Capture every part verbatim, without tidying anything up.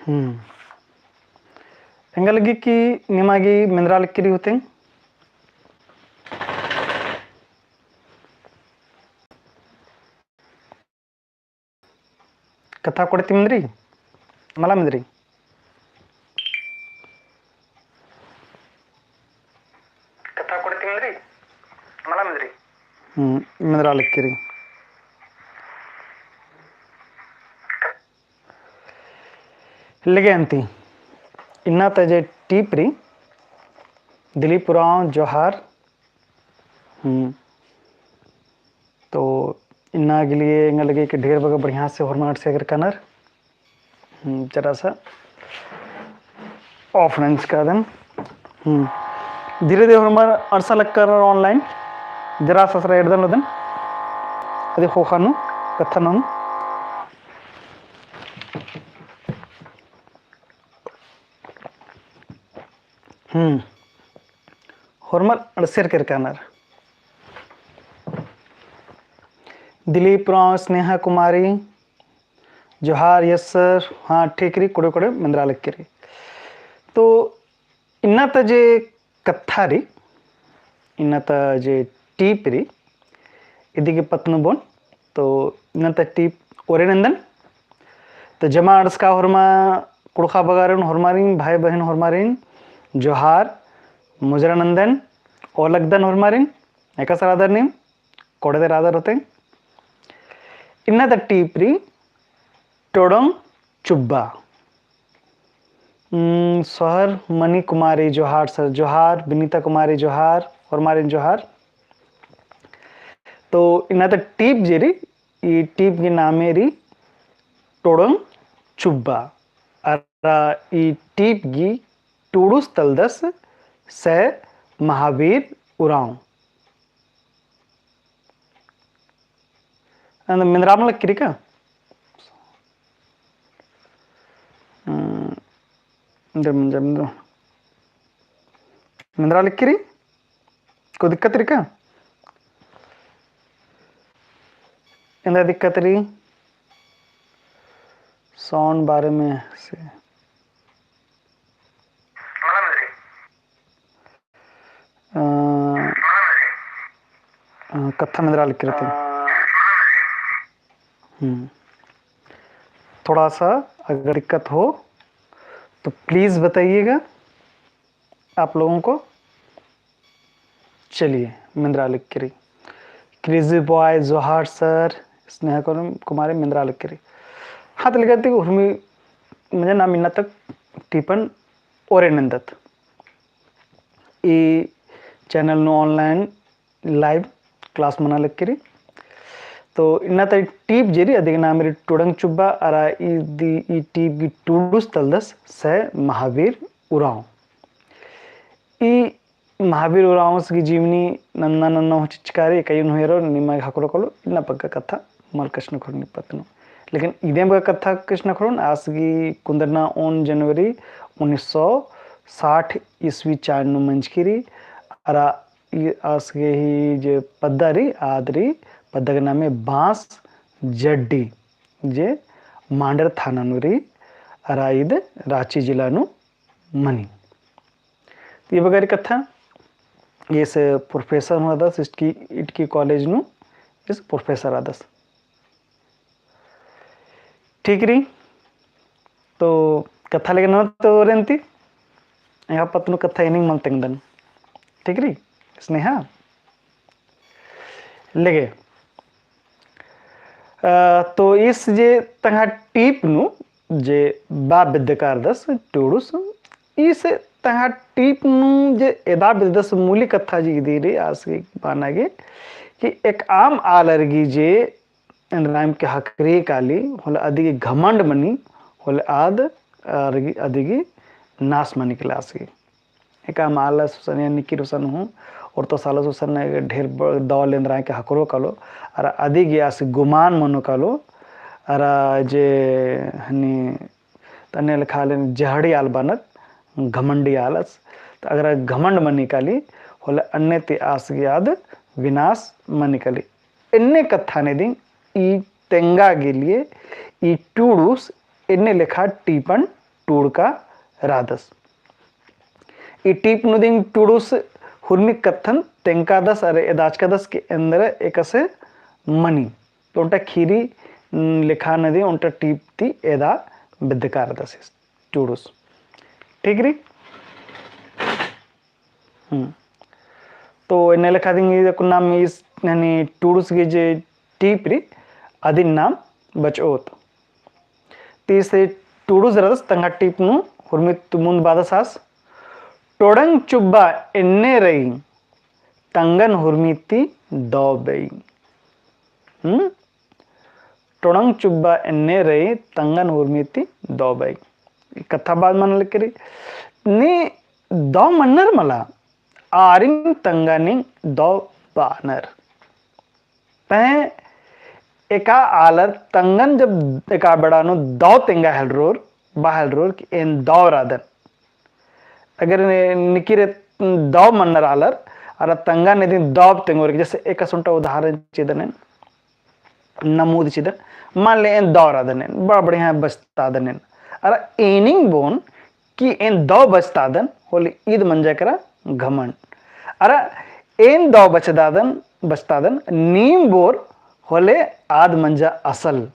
हम्म। एंगा लगी कि निमा गे मेंदरा लगी रई होते। कत्था कोड़े ती मेंदरी? मला मेंदरी? कत्था कोड़े ती मेंदरी? मला मेंदरी? हम्म, मेंदरा लगी रई। लेगे अन्ती। इन्ना ता जे टीप रई, दिलीप उराँव जोहार। हम्म। तो इन्ना के लिए एंगा लगी कि ढेर बग्गे बढ़िया से होरमर अंड़सर केरकनर। हम्म, जरा सा off नंजकादन। हम्म। धीरे धीरे होरमर अंड़सा लगकर online। जरा सा सरा एड़दन लगदन। अदी ख़ोख़ा नू, कत्था नू। हम्म। होरमर अंड़सर केरकनर। दिलीप उराँव, स्नेहा कुमारी, जोहार, yes sir। हाँ, ठीक रई, कोड़े कोड़े मेंदरा लगी रई। तो इन्ना ता जे कत्था रई, इन्ना ता जे टीप रई, इदी गे पत्त नू बओन, तो इन्ना ता टीप ओरे नंदन। तो जमा अंड़सका होरमा कुँड़ुख़ बगारिन होरमारिन, भाई बहिन होरमारिन, जोहार, मुजरा नंदन, ओलगदन होरमारिन, एकासे रअदर नीम, कोड़े ती रअदर होते। इन्ना ता टीप रई टोड़ोंग चुब्बा। हम्म, सोहर मनी कुमारी जोहार sir, जोहार बिनीता कुमारी जोहार, होरमारिन जोहार। तो इन्ना ता टीप जे रई, ई टीप गही नामे रई टोड़ोंग चुब्बा। अरा ई टीप गही टूड़ुस तलदस सै महावीर उराँव। अन्त मेंदरा मल लगी रई का? हम्म, जम, जम, जम। मेंदरा लगी रई? कोई दिक्कत रई का? एन्दा दिक्कत रई? Sound बारे में से। अ, अ, कत्था मेंदरा लगी रई। हम्म। थोड़ा सा अगर दिक्कत हो तो please बताइएगा आप लोगों को। चलिए, मेंदरा लगी रई। Crazy boy, जोहार sir, स्नेहा कुमारी, मेंदरा लगी रई। हाँ, तो लेकिन उर्मी मुझे नाम इन्ना तक टीपन ओरे नंदत। ई channel नू online live class मना लगी रई। तो इन्ना ता टीप जे रई, अदिगे नाम रई टोड़ोंग चुब्बा, अरा ई दी, ई टीप गही टूड़ुस तलदस सै महावीर उराँव। ई महावीर उराँवस गही जीवनी नन्ना नन्ना हूँ चिचका रई, कई हूँ एरो, निमा गे ख़क्खरो कालो, इन्ना बग्गे कत्था मल कछनखरोन ई पत्त नू। लेकिन इदिम बग्गे कत्था कछनखरोन, आस गही कुन्दरना ओन जनवरी उन्नीस सौ साठ ईस्वी चान नू मंजकी रई, अरा ई आस गही जे पद्दा रई, आद रई, पद्दा गही नामे बाँस जड्डी, जे मांडर थाना नू रई, अरा ईद राँची जिला नू मनी। तो ई बग्गे रई कत्था, एस professor हूँ रअदस, इटकी, इटकी college नू एस professor रअदस। ठीक रई, तो कत्था लेगे ननोत ओरे अन्ती, एंगा पत्त नू कत्था एनिंग मल तेंगदन। ठीक रई, स्नेहा? लेगे। अ, तो ईस जे तंग्है टीप नू जे बआ बेद्दका रअदस टूड़ुस, ईस तंग्है टीप नू जे एदा बेद्ददस मूली कत्था जे इदी रई आस गही बअना गे कि एक आम आलर गही जे एन्देर नाम के हकरी काली, होले अदिगे घमंड मनी, होले आद अदिगे नास मनी काली आस गही। एका मालस हुसन या निकिर हुसन हूँ, और तो सालस हुसन ढेर ब-, दव ले एन्देर नाम के हकरो कालो, अरा अदिगे आस गुमान मनो कालो, अरा जे हनी तन्ने लेखा ले जहड़ी आल बनत, घमंडी आलस, तो अगर घमंड मनी काली, होले अन्ने ती आस गही आद विनाश मनी काली। एन्ने कत्थन इदिन ई तेंगा गे लिए ई टूड़ुस एन्ने लेखा टीपन टूड़का रअदस। ई टीप नू दिम टूड़ुस हुरमी कत्थन तेंगकादस अरा एदाचकादस कि एन्देर एकासे मनी। तो ओन्टा खीरी, उम, लेखा नदी ओन्टा टीप ती एदा बेद्दका रअदस टूड़ुस। ठीक रई? हम्म। तो एन्ने लेखा दिम ई कुन नाम इस, यानी टूड़ुस गे जे टीप रई, अदिन नाम बचओत। तीस टूड़ुस रअदस तंगआ टीप नू हुरमी ती मुन्द बादस आस। टोड़ंग चुब्बा एन्ने रई, तंगन हुरमी ती दौ बई। हम्म? टोड़ंग चुब्बा एन्ने रई, तंगन हुरमी ती दौ बई। ई कत्था बाद मना लगी रई। नी दौ मन्नर मला, आरिन तंगनिन दौ बअनर। पहें एका आलर तंगन जब एका बेड़ा नू दौ तेंगा हेलरोर, बआ हेलरोर कि एन दौ रअदन। अगर ने-, निकिरे दौ मन्नर आलर, अरा तंगन इदिन दौ तेंगोर कि, जैसे एकासे ओन्टा उदाहरण चिअदन एन, नमूद चिअदन, मान ले एन दौ रअदन एन, बड़ा बढ़िया बचतादन एन। अरा एनिम बओन कि एन दौ बचतादन, होले ईद मंजा केरा घमंड। अरा एन दौ बचतादन, बचतादन, नीम बओर होले आद मंजा असल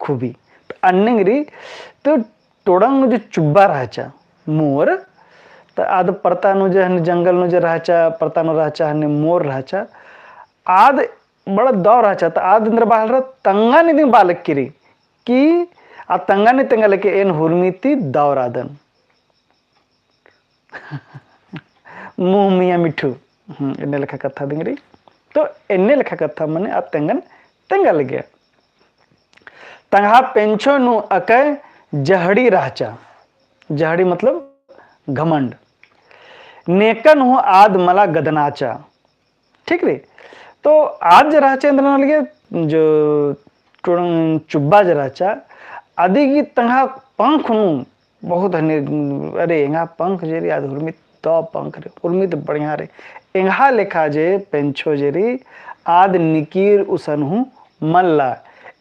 खूबी। तो अन्नेंगरी, तो टोड़ंग जो चुब्बा रहचा, मोर, तो आद परता नू जे हन्ने जंगल नू जे रहचा, परता नू रहचा, हन्ने मोर रहचा, आद बड़ा दौ रहचा, तो आद एन्देर बआ हेलरा, तंगन इदिन बआ लगी रई, कि आ तंगन तेंगा लगी एन हुरमी ती दौ रअदन। मुँह मियाँ मिट्ठू। हम्म, एन्ने लेखा कत्था दिम रई। तो एन्ने लेखा कत्था मने आ तंगन तेंगा लगिया। तंगआ पेंछो नू अकय जहड़ी रहचा। जहड़ी मतलब घमंड। नेकन हूँ आद मला गदनाचा। ठीक रई। तो आद जे रहचा एन्देर नना लगिया, जो टुड़ंग चुब्बा जे रहचा, अदिगी तंगआ पंख नू बहुत हन्ने, अरे, एंगा पंख जे रई, आद हुरमी दौ पंख रई, हुरमी तो बढ़िया रई। एंगा लेखा जे पेंछो जे रई, आद निकिर उसन हूँ मल्ला।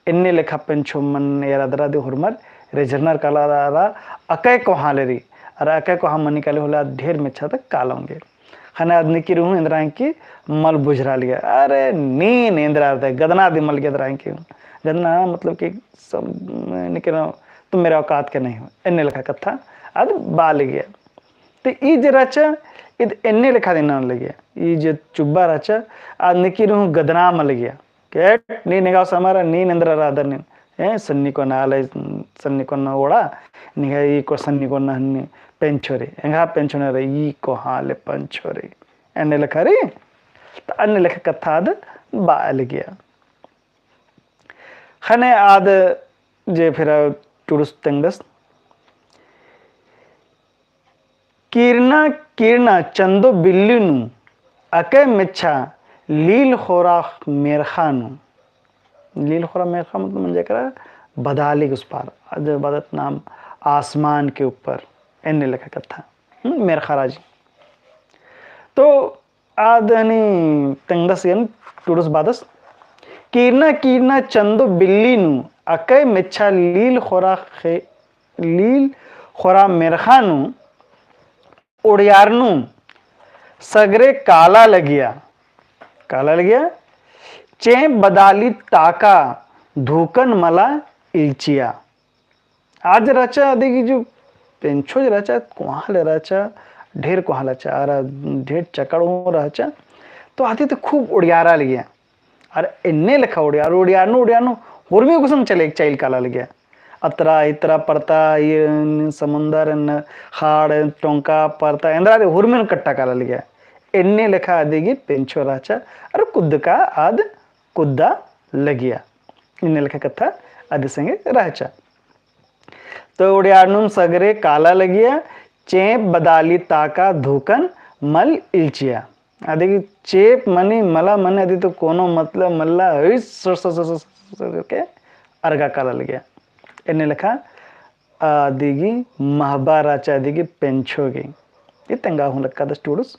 एन्ने लेखा पेंछो मन्न एरा दरा दे हुरमर रेझरनर काला रअरा, अकय कोहाँ ले रई, अरा अकय कोहाँ मनी काली होले आद ढेर मेच्छा तक कालोंगे। ख़ने आद निकिर हूँ एन्देर हिकी मल बुझरा लगिया। अरे नीन एन्देर रअदय, गदना दिम मल गे एन्देर हिकी। गदना मतलब कि सब निकिर, तुम मेरे औकात के नहीं हो, एन्ने लेखा कत्था आद बआ लगिया। तो ई जे रहचा, ईद एन्ने लेखा दिम नना लगिया। ई जे चुब्बा रहचा, आद निकिर हूँ गदना मल गे। केट, नीन एंगा से मरा, नीन एन्देर रअदर नीन। ए, सन्नी कोना आलय, सन्नी कोना ओड़ा, निंग्है ई को सन्नी कोना हन्नी पेंछो रई, एंगा पेंछो ना रई, ई कोहाँ ले पेंछो रई। एन्ने लेखा रई, तो एन्ने लेखा कत्था आद बआ लगिया। ख़ने आद जे फिर टुड़ुस तेंगदस। किरना किरना चंदो बिल्ली नू, अकय मेच्छा लील ख़ोरा मेरख़ा नू। लील ख़ोरा मेरख़ा मतलब मंजा केरा बदाली के उस पार, अद बदत नाम आसमान के ऊपर, एन्ने लेखा कत्था। हम्म, मेरख़ा राजी। तो आद हनी तेंगदस एन टुड़ुस बादस। किरना किरना चंदो बिल्ली नू, अकय मेच्छा लील ख़ोरा ख़े-, लील ख़ोरा मेरख़ा नू, ओड़ियार नू, सगरे काला लगिया, काला लगिया, चेंप बदाली ताका, धूकन मला इल्चिया। आद जे रहचा, अदिगी जो पेंछो जे रहचा, कोहाँ ले रहचा, ढेर कोहाँ ले रहचा, अरा ढेर चकड़ हूँ रहचा, तो आदी तो खूब ओड़ियारा लगिया। अरा एन्ने लेखा ओड़ियार, ओड़ियार नू, ओड़ियार नू, हुरमी गुसन चले एक चाइल काला लगिया। अतरा, इतरा, परता, ये समुंदर, न खाड़, टोंका, परता, एन्देर आदि हुरमी नू कट्टा काला लगिया। एन्ने लेखा अदिगी पेंछो रहचा, अरा कुद्दका आद कुद्दा लगिया। एन्ने लेखा कत्था अदी संगे रहचा। तो ओड़ियार नू सगरे काला लगिया, चेंप बदाली ताका धूकन मल इल्चिया। अदिगी चेंप मनी मला मनी अदी तो कोनो मतलब मल्ला, हई सर सर सर सर के अरगा काला लगिया। एन्ने लेखा अदिगी महबा रहचा अदिगी पेंछो गे। ई तेंगा हूँ लक्कादस टुड़ुस।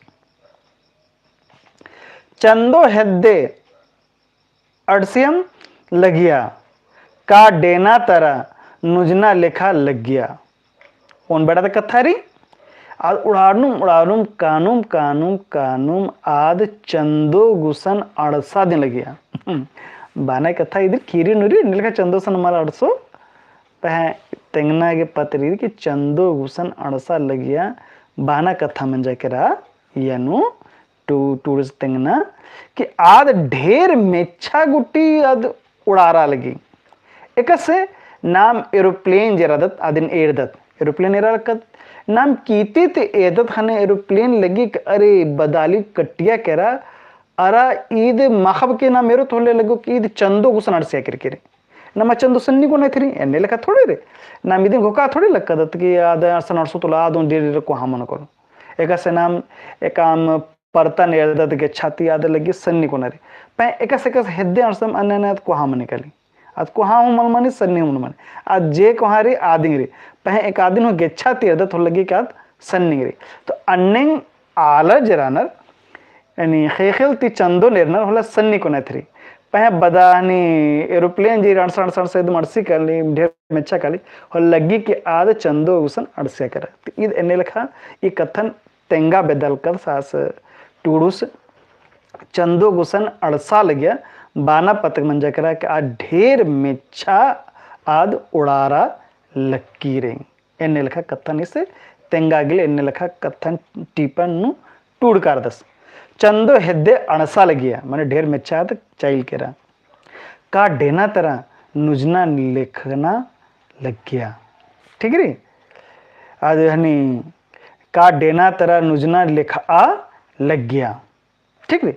चंदो हेद्दे अड़सियम लगिया, का डेना तरा नुजना लेखा लगिया। ओन बेड़ा ता कत्था रई। आद उड़ारनुम, उड़ारनुम, कानुम, कानुम, कानुम, आद चंदो गुसन अंड़सा दिम लगिया। बाना कत्था इदिन कीरी नू रई, एन्ने लेखा चंदो गुसन मल अंड़सो, पहें तेंगना गे पत्त रई कि चंदो गुसन अंड़सा लगिया, बाना कत्था मंजा केरा, इया नू टू-, टूड़ुस तेंगना कि आद ढेर मेच्छा गूटी आद उड़ारा लगी। एकासे नाम aeroplane जे रअदत, आदिन एरदत। Aeroplane एरा लक्कत। नाम कीती ती एरदत ख़ने aeroplane लगी कि अरे बदाली कटिया केरा, अरा ईद मखब के नाम एरोत होले लग्गो कि ईद चंदो गुसन अंड़सिया केरकी रई। नमा चंदो सन्नी कोना एथरी, एन्ने लेखा थोड़े रई। नाम इदिन घोखा थोड़े लक्कदत कि आद अंड़सन अंड़सोत होले आद ओन डेरी रई कोहा मनो करो। एकासे नाम एकाम परतन एरदत गेच्छा ती आद लगी सन्नी कोना रई। पहें एकासे एकासे हेद्दे अंड़सम अन्ने अन्ने आद कोहा मनी काली। आद कोहा हूँ मल मनी, सन्नी हूँ मल मनी। आद जे कोहा रई आदिन रई। पहें एक आदिन हूँ गेच्छा ती एरदत होले लगी कि आद सन्नी रई। तो अन्नेम आलर जे रअनर, यानी ख़ेख़ेल ती चंदोन एरनर होले सन्नी कोना एथरी। पहें बदा हनी aeroplane जे अंड़सा अंड़सा अंड़सा एकदम अंड़सी काली, ढेर मेच्छा काली, होले लगी कि आद चंदो गुसन अंड़सिया केरा। तो ईद एन्ने लेखा ई कत्थन तेंगा बेद्दा लक्कदस आस टूड़ुस चंदो गुसन अंड़सा लगिया, बाना पत्त मंजा केरा कि आद ढेर मेच्छा आद उड़ारा लक्की रई। एन्ने लेखा कत्थन इसे तेंगा गे ले एन्ने लेखा कत्थन टीपन नू टूड़ कारदस। चंदो हेद्दे अंड़सा लगिया, माने ढेर मेच्छा आद चाइल केरा। का डेना तरा नुजना लेखना लग्गिया। ठीक रई? आद हनी का डेना तरा नुजना लेखा लग्गिया। ठीक रई?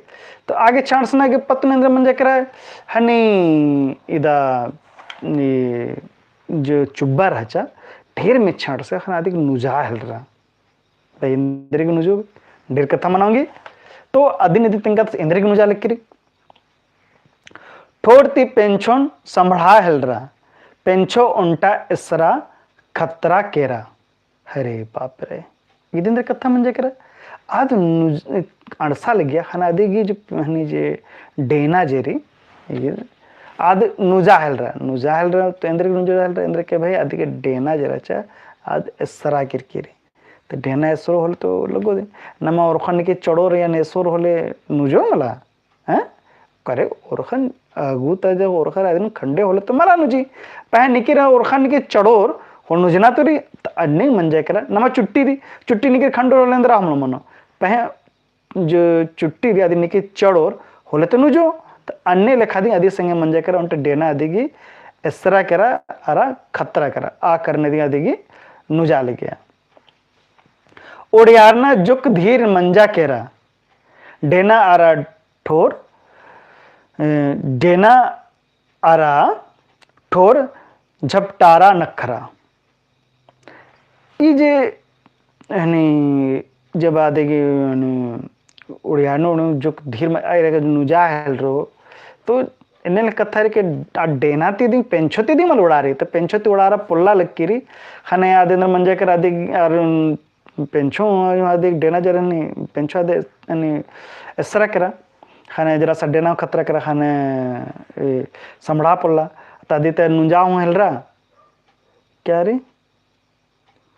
तो आगे छांड़सना गे पत्त नू एन्देर मंजा केरा हनी इदा, ई जो चुब्बा रहचा, ढेर मेच्छा अंड़से, ख़ने अदिक नुजा हेलरा। भाई, एन्देर गे नुजो, ढेर कत्था मना ओंगी। तो अदिन इदी तेंगा एन्देर गे नुजा लग्गी रई। ठोर ती पेंछोन संभड़ा हेलरा, पेंछो ओन्टा एसरा खतरा केरा। अरे बाप रे, इदिन एन्देर कत्था मंजा केरा। आद नुज-, अंड़सा लग्गिया, ख़ने अदिगे जो, हनी जे डेना जे रई, ये, आद नुजा हेलरा, नुजा हेलरा, तो एन्देर गे नुजा हेलरा, एन्देर के भाई, अदिगे डेना जे रहचा, आद एसरा केरकी रई। तो डेना एसरो होले तो लग्गो दिम। नमा ओरखन के चड़ोर या नेसोर होले नुजो मला, हैं? करे ओरखन अगु ता जब ओरखन अदिन खंडे होले तो मला नुजी। पहें निकिर ओरखन के चड़ोर होले नुजना तो रई, तो अन्ने मंजा केरा, नमा चुट्टी रई, चुट्टी निकिर खंडोर होले एन्देर हमलो मनो। पहें जो चुट्टी रई अदिन निकिर चड़ोर होले तो नुजो, तो अन्ने लेखा दिम अदी संगे मंजा केरा, ओन्टे डेना अदिगे एसरा केरा, अरा खतरा केरा, आ करने दिम अदिगे नुजा लग्गिया। ओड़ियारना जुक धीर मंजा केरा, डेना अरा ठोर, अ, डेना अरा ठोर झपटारा नखरा। ई जे हनी जब अदिगे हनी ओड़ियारना ओड़ियारना जुक धीर म-, आयरे के नुजा हेलरो, तो एन्ने कत्था रई के आ डेना ती दिम, पेंछो ती दिम मल उड़ारी, तो पेंछो ती उड़ारा पोल्ला लग्गी रई, ख़ने आद एन्देर मंजा केरा अदिगे, अरा पेंछो अदिगे डेना जे रई हनी, पेंछो अदिगे हनी एसरा केरा, ख़ने जरा सा डेना खतरा केरा, ख़ने, ए, संभड़ा पोल्ला, तो अदी ती नुजा हूँ हेलरा, क्या रई?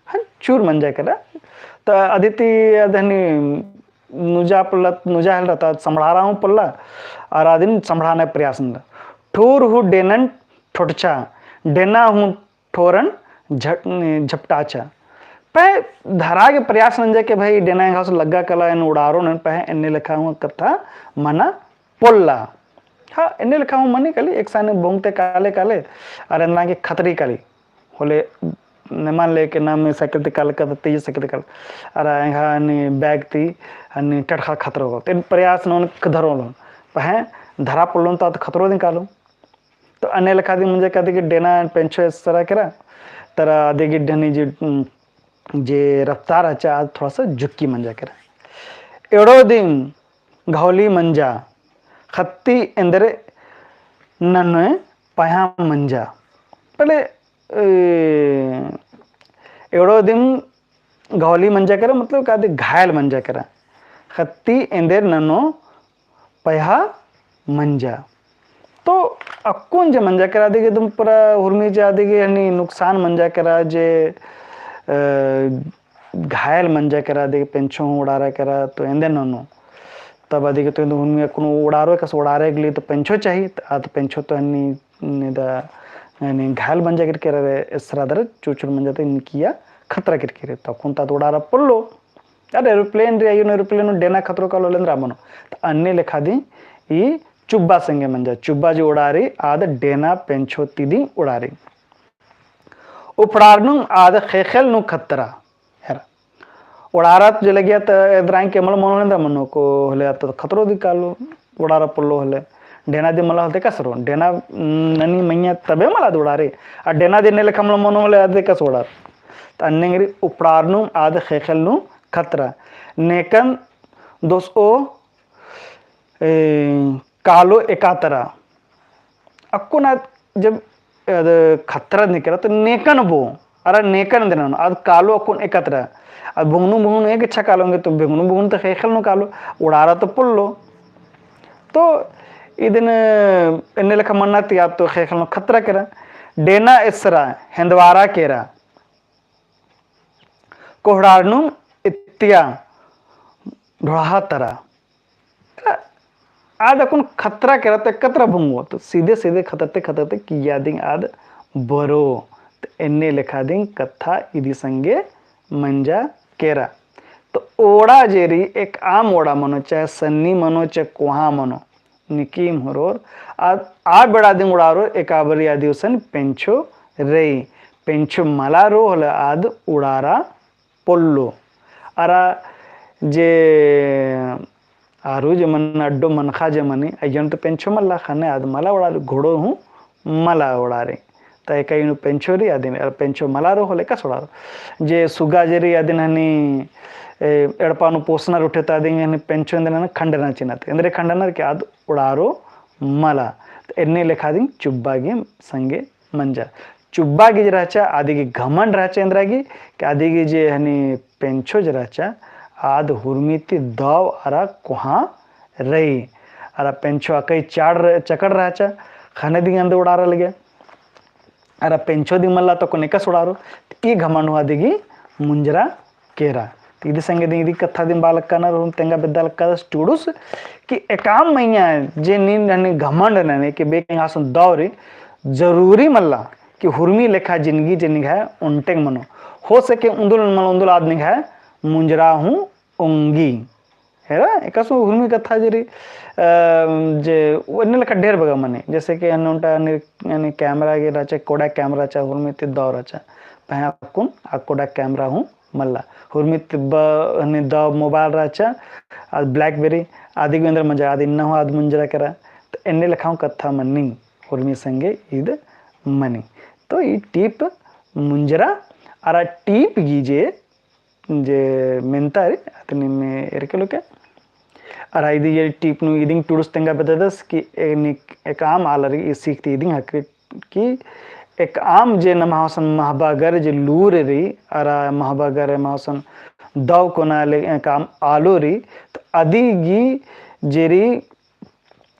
हाँ, चूर मंजा केरा। तो अदी ती अद हनी नुजा पोल्ला, नुजा हेलरा, तो संभड़ारा हूँ पोल्ला, अरा अदिन संभड़ाना प्रयास नना। ठोर हूँ डेनन ठोटचा, डेना हूँ ठोरन झट-, झपटाचा। पहें धरा गे प्रयास नंजा के भाई डेना एंगा से लग्गा काला एन उड़ारो नन पहें एन्ने लेखा हूँ कत्था मना पोल्ला। हाँ, एन्ने लेखा हूँ मनी काली, एकसाने बोंगते काले काले, अरा एन्देर गे खतरी काली। होले, ने मान ले के नाम साइकिल ती काले कत्था तेज साइकिल ती काले। अरा एंगा हनी बैग ती, हनी टटखा खतरो। तो एन प्रयास ननोन कदरो लो। पहें धरा पोल्लोन तो आद खतरो दिम कालो। तो अन्ने लेखा दिम मंजा के अदिगे डेना पेंछो एसरा केरा, तरा अदिगे हनी जे, उम, जे रफ्तार रहचा आद थोड़ा सा जुक्की मंजा केरा। एड़ो दिम घौली मंजा, ख़त्ती एन्देर नन्नोय पह्या मंजा। पहले, ए, एड़ो दिम घौली मंजा केरा, मतलब का अदिगे घायल मंजा केरा। ख़त्ती एन्देर नन्नोय पह्या मंजा। तो अक्कुन जे मंजा केरा अदिगे एकदम पूरा हुरमी जे अदिगे हनी नुकसान मंजा केरा जे अ, घायल मंजा केरा, अदिगे पेंछो हूँ उड़ारा केरा, तो एन्देर ननो। तब अदिगे तो एन्देर हुरमी अक्कुन उड़ारो एकासे उड़ारे गे ले तो पेंछो चाही, तो आद पेंछो तो हन्नी, निदा, यानी घायल मंजा केरकी रई, एसरा दरा चुरचुर मंजा तो इनकिया खतरा केरकी रई। तो अक्कुन तात उड़ारा पोल्लो। अरे aeroplane रई, अइय्या aeroplane नू डेना खतरो कालो ले एन्दरा मनो। तो अन्ने लेखा दिम ई चुब्बा संगे मंजा, चुब्बा जे उड़ारी, आद डेना पेंछो ती दिम उड़ारी। उपड़ारनुम आद ख़ेख़ेल नू खतरा। हेरा। उड़ारा तो जे लगिया तो एन्दरा एंके मल मनो होले एन्दरा मनो को होले, आद तो खतरो दिम कालो, उड़ारा पोल्लो होले। डेना दिम मला होले एकासे रओ। डेना, उम, ननी मइय्याँ तबे मला आद उड़ारी। आ डेना दिम एन्ने लेखा मल मनो होले आद एकासे उड़ारो। तो अन्ने एंगरी उपड़ारनुम आद ख़ेख़ेल नू खतरा। नेकन दोसओ ए, कालो एकातरा। अक्कुन आद जब आद खतरा निकरा तो नेकन बओ, अरा नेकन एन्देर ननो, आद कालो अक्कुन एकातरा। आद भुंगनू भुंगनू एक अच्छा कालो एंगे तो भुंगनू भुंगनू तो ख़ेख़ेल नू कालो, उड़ारा तो पोल्लो। तो इदिन एन्ने लेखा मन्ना ती आद तो ख़ेख़ेल नू खतरा केरा। डेना एसरा हेन्दवारा केरा। कोहड़ारनुम इत्तिया ढोड़हा तरा। आद अक्कुन खतरा केरा तो एकातरा भुंगो, तो सीधे सीधे खतरते खतरते किइय्या दिम आद बरो। तो एन्ने लेखा दिम कत्था इदी संगे मंजा केरा। तो ओड़ा जे रई, एकअम ओड़ा मनो, चाहे सन्नी मनो, चाहे कोहाँ मनो, निकिम हुरोर, आ, आ बेड़ा दिम उड़ारो, एका बारी अदी गुसन पेंछो रई। पेंछो मला रओ होले आद उड़ारा पोल्लो। अरा जे आरू जे मनी, अड्डो मनखा जे मनी, अइय्यन तो पेंछो मल्ला, ख़ने आद मला उड़ारी, घोड़ो हूँ मला उड़ारी। तो एका इन्नु पेंछो रई, अदिन, अरा पेंछो मला रओ होले एकासे उड़ारो। जे सुगा जे रई, अदिन हनी, ए, एड़पा नू पोसनर उठे तो अदिन हनी पेंछो एन्देर ननर, खंडनर चिअनर। एन्देर खंडनर कि आद उड़ारो मला। तो एन्ने लेखा दिम चुब्बा गही संगे मंजा। चुब्बा गही जे रहचा, अदी गही घमंड रहचा एन्देर गही, कि अदी गही जे हनी पेंछो जे रहचा, आद हुरमी ती दव अरा कोहाँ रई। अरा पेंछो अकई चाड़ र-, चकड़ रहचा, ख़ने दिम एन्देर उड़ारा लगे। अरा पेंछो दिम मल्ला तो अक्कुन एकासे उड़ारो, तो ई घमंड हूँ अदी गही मुंजरा केरा। तो इदी संगे दिम इदी कत्था दिम बआ लक्कानर, हूँ तेंगा बेद्दा लक्कादस टुड़ुस कि एकअम मइय्याँ जे नीन हनी घमंड नने कि बेक एंग्है गुसन दव रई, जरूरी मल्ला कि हुरमी लेखा जिनगी जे निंग्है ओन्टेंग मनो। हो सके उन्दुल मल उन्दुल आद निंग्है मुंजरा हूँ ओंगी। हेरा, एकासे हुरमी कत्था जे रई, अ, जे एन्ने लेखा ढेर बग्गे मनी, जैसे कि हनी ओन्टा हनी, हनी camera गही रहचा, Kodak camera रहचा, हुरमी ती दव रहचा, पहें अक्कुन आ Kodak camera हूँ मल्ला। हुरमी ती ब-, हनी दव mobile रहचा, आद BlackBerry, अदी गही एन्देर मंजा, आद इन्ना हूँ आद मुंजरा केरा। तो एन्ने लेखा हूँ कत्था मनी, हुरमी संगे ईद मनी। तो ई टीप मुंजरा, अरा टीप गही जे जे मेन्ता रई, अतनी में एरके लोके। अरा इदी जे टीप नू इदिंग टुड़ुस तेंगा बेद्दादस कि एनिक एकअम आलर ई सीख ती इदिंग हक कि एकअम जे नम्है गुसन महबागर जे लूर रई, अरा महबागर एम्है गुसन दव कोना ले एकअम आलो रई, तो अदी गही जे रई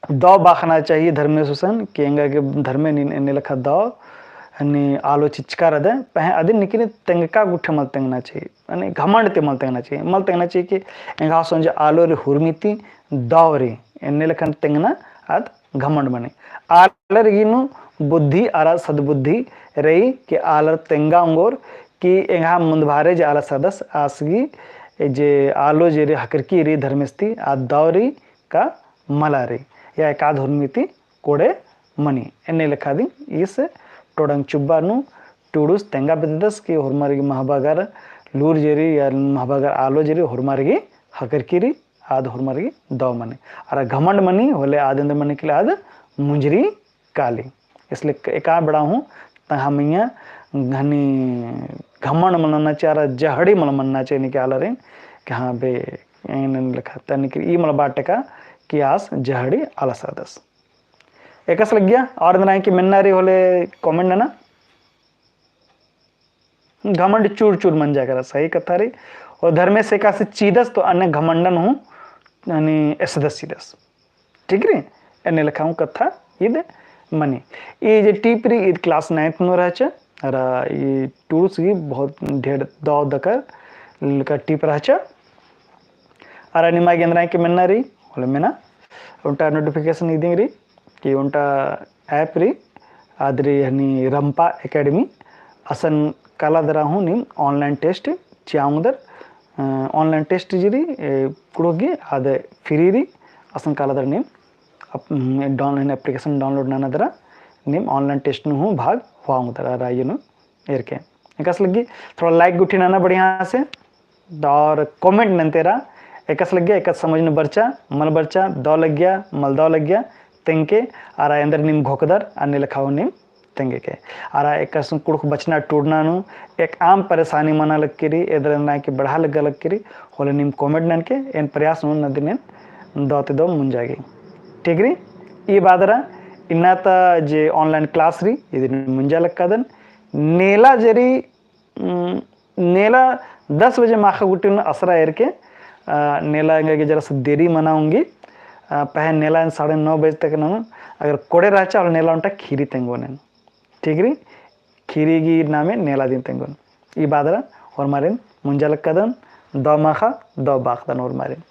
दव बअना चाहिए धर्मेस गुसन, कि एंगा गे धर्मे नीन एन्ने लेखा दव, हनी आलो चिचका रअदय, पहें अदिन निकिन तेंगका गुट्ठी मल तेंगना चाहिए, यानी घमंड ती मल तेंगना चाहिए, मल तेंगना चाहिए कि एंगा गुसन जे आलो रई हुरमी ती दव रई, एन्ने लेखन तेंगना आद घमंड मनी। आलर गही नू बुद्धि अरा सद्बुद्धि रई कि आलर तेंगा ओंगोर कि एंगा मुन्दभारे जे आलस रअदस आस गही जे आलो जे रई हकरकी रई धर्मेस ती आद दव रई का मला रई, या एकाद हुरमी ती कोड़े मनी। एन्ने लेखा दिम ईस टोड़ंग चुब्बा नू टुड़ुस तेंगा बेद्दादस कि होरमर गही महबागर लूर जे रई या महबागर आलो जे रई होरमर गही हकरकी रई, आद होरमर गही दव मनी। अरा घमंड मनी होले आद एन्देर मनी कि ले आद मुंजरी काली। इसलिए एका बेड़ा हूँ तंग्है मइय्याँ हनी घमंड मल नन्ना चाहिए, अरा जहड़ी मल मन्ना चाहिए, यानी कि आलरिन कि हाँ बे, एन्ने लेखा, यानी कि ई मल बाटे का कि आस जहड़ी आलस रअदस। एकासे लग्गिया, और एन्देर एंके मेन्ना रई होले comment नना। घमंड चूर चूर मंजा केरा, सही कत्था रई। और धर्मेस एकासे चिदस तो अन्ने घमंडन हूँ यानी एसदस चिदस। ठीक रई? एन्ने लेखा हूँ कत्था ईद मनी। ई जे टीप रई ईद class ninth नू रहचा। अरा ई टूल्स गही बहुत ढेर दव दकर लेखा टिप रहचा। अरा निमा गे एन्दरा के मेन्ना रई, होले मेना, ओन्टा notification इदिंग रई कि ओन्टा app रई, आद रई हनी रंपा Academy, असन काला दरा हूँ नीम online test चिआ ओंगदर, अ, online test जे रई, ए, कुँड़ुख़ गही, आद free रई, असन काला दरा नीम अप-, हम्म, डाउन-, हनी application download नना दरा नीम online test नू हूँ भाग होआ ओंगदर अरा आयो नू एरके। एकासे लग्गी थोड़ा like गुट्ठी नना बढ़िया से, और comment नन्ते रआ, एकासे लग्गिया, एकासे समझ नू बरचा, मल बरचा, दव लग्गिया, मल दव लग्गिया, तेंगके, अरा एन्देर नीम घोखदर, अन्ने लेखा हूँ नीम तेंगके। अरा एकासे कुँड़ुख़ बचना टूड़ना नू, एक आम परेशानी मना लग्गी रई, एन्देर एन्देर के बढ़ा लग्गा लग्गी रई, होले नीम comment ननके, एन प्रयास नू नदिन एन दव ती दव मुंजा गे। ठीक रई? ई बादरा, इन्ना ता जे online class रई, इदिन मुंजा लक्कादन, नेला जे रई, उम, नेला दस बजे माख़ा गुट्ठिन असरा एरके, अ, नेला एंगा गे जरा सा देरी मना ओंगी, अ, पहें नेला एन साढ़े नौ बजे तक ननू, अगर कोड़े रहचा होले नेला ओन्टा खीरी तेंगोन एन। ठीक रई? खीरी गही नामे नेला दिम तेंगोन। ई बादरा ओर्मारिन मुंजा लक्कादन, दव माख़ा, दव बाख़दन ओर्मारिन।